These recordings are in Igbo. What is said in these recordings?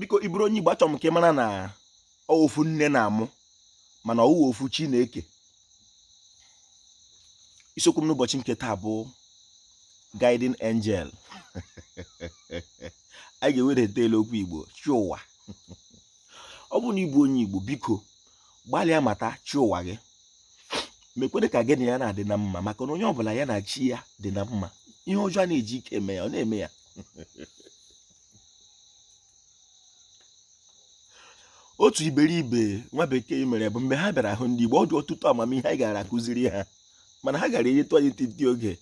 Biko, ị bụrụ onye Igbo, achọrọ m ka ị mara na ọ ofu nne na-amụ, mana ọ wụ ofu chi na-eke. Isiokwu m n'ụbọchị nke taa bụ guiding angel. Anyị ga-ewedata elu okwu Igbo, chi ụwa. Ọ bụrụ na ị bụ onye Igbo, biko gbalịa mata chi ụwa gị, mekwere ka gị na ya na-adị na mma, maka na onye ọbụla ya na chi ya dị na mma, ihe ọjọọ a na-eji ike eme ya, ọ na-eme ya. Otu iberibe nwa bekee mere bụ mgbe ha bịara hụ ndị Igbo, ọ dị ọtụtụ amamihe anyị gara akụziri ha, mana ha gara enyetụ anyị ntịntị oge.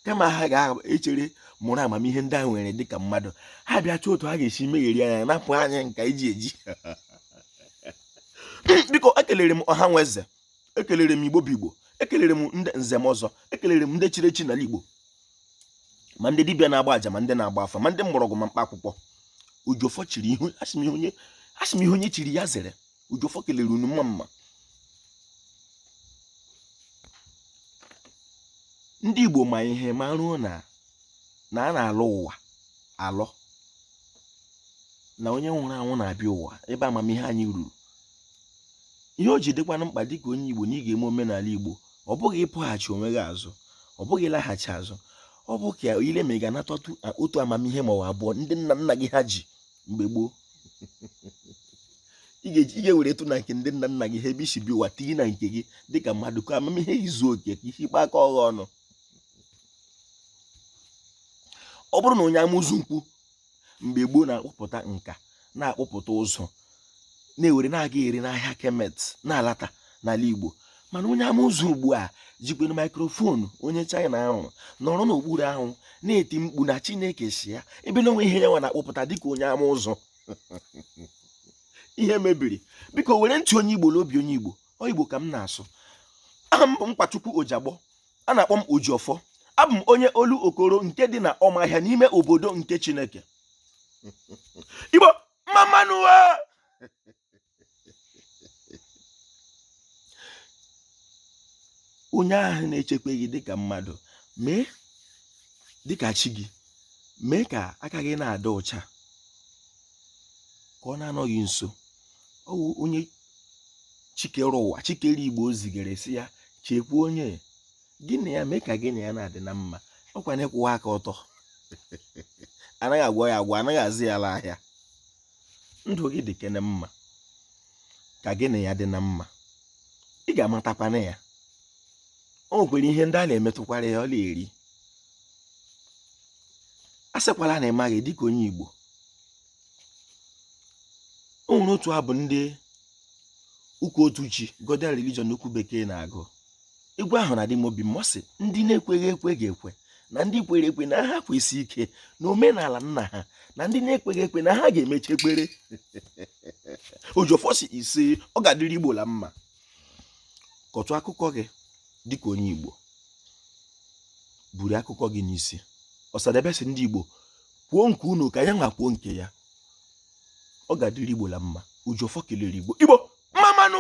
Kama ha ga-echere mụrụ amamihe ndị a nwere dịka mmadụ, ha bịa chọọ otu ha ga-esi megheri anya napụ anyị nka iji eji. Biko, ekelere m ọha nwe eze, ekelere m Igbo bụ Igbo, ekelere m ndị nze m ọzọ, ekelere m ndị chiri echi n'ala Igbo, ma ndị dibịa na-agba aja, ma ndị na-agba afa, ma ndị mgbọrọgwụ, ma mkpa akwụkwọ. Ojiọfọ chiri ihu, asị m ihe onye chiri ya zere. Ojiọfọ kelere unu mma mma. Ndị Igbo ma ihe ma ruo na na a na-alọ ụwa alọ, na onye nwụrụ anwụ na-abịa ụwa. Ebe amamihe anyị ruru, ihe o ji dịkwanụ mkpa dịka onye Igbo na ị ga-eme omenala Igbo, ọ bụghị ịpụghachi onwe gị azụ, ọ bụghị ịlaghachi azụ, ọ bụ ka ile ma ị ga-anata otu amamihe ma ọ bụ abụọ ndị nna nna gị ha ji mgbe gboo. Ị ga-ewere etu na nke ndị nna nna gị ha ebe i si bịa ụwa tinye na nke gị dịka mmadụ, ka amamihe gị zuo oke, ka isi kpaa aka ọgha ọnụ. Ọ bụrụ na onye amụzụ nkwụ mgbe gboo na-akpụpụta nka, na-akpụpụta ụzụ, na-ewere na-aga ere n'ahịa Kemet na-alata n'ala Igbo, mana onye amụzụ ugbu a jikwere microphone onye China rụrụ, nọrọ n'okpuru anwụ na-eti mkpu na Chineke si ya, ebe na onwe ihe ya nwa na-akpụpụta dịka onye amụzụ, ihe mebiri. Biko, were ntị onye Igbo na obi onye Igbo. Ọ Igbo ka m na-asụ. Aha m bụ Nkwachukwu Ojiagbọ, a na-akpọ m Ojiọfọ. Abụ m onye olu okoro nke dị na Ọmahịa n'ime obodo nke Chineke. Igbo mma mma nụ! Onye ahụ na-echekwa gị dịka mmadụ, mee dịka chi gị, mee ka aka gị na-adị ọcha ka ọ na-anọghị nso. Ọ wụ onye chi kere ụwa, chi kere Igbo zigara sị ya chekwa onye gị na ya, mee ka gị na ya na-adị na mma. Ọkwa na ịkwụwa aka ọtọ, anaghị agwọ ya agwọ, anaghị azụ ya n'ahịa. Ndụ gị dị kene mma ka gị na ya dị na mma, ị ga-amatakwana ya. O nwekwara ihe ndị a na-emetụkwara ya, ọ na-eri. A sịkwala na ị maghị dịka onye Igbo. O nwere otu abụ ndị ụka otu chi, Godian religion n'okwu bekee, na-agụ. Egwu ahụ na-adị m obi mma. Ọ sị ndị na-ekweghị ekwe ga-ekwe, na ndị kwere ekwe na ha kwesị ike na omenala nna ha, na ndị na-ekweghị ekwe na ha ga-emechi ekpere. Ojiọfọ sị ise, ọ ga-adịrị Igbo la mma. Kọtụ akụkọ gị dịka onye Igbo, buru akụkọ gị n'isi. Ọsadebe sị ndị Igbo kwuo nke unu ka ya nwa kwuo nke ya. Ọ ga-adịrị Igbo la mma. Ojiọfọ kelere Igbo. Igbo mma mma nụ!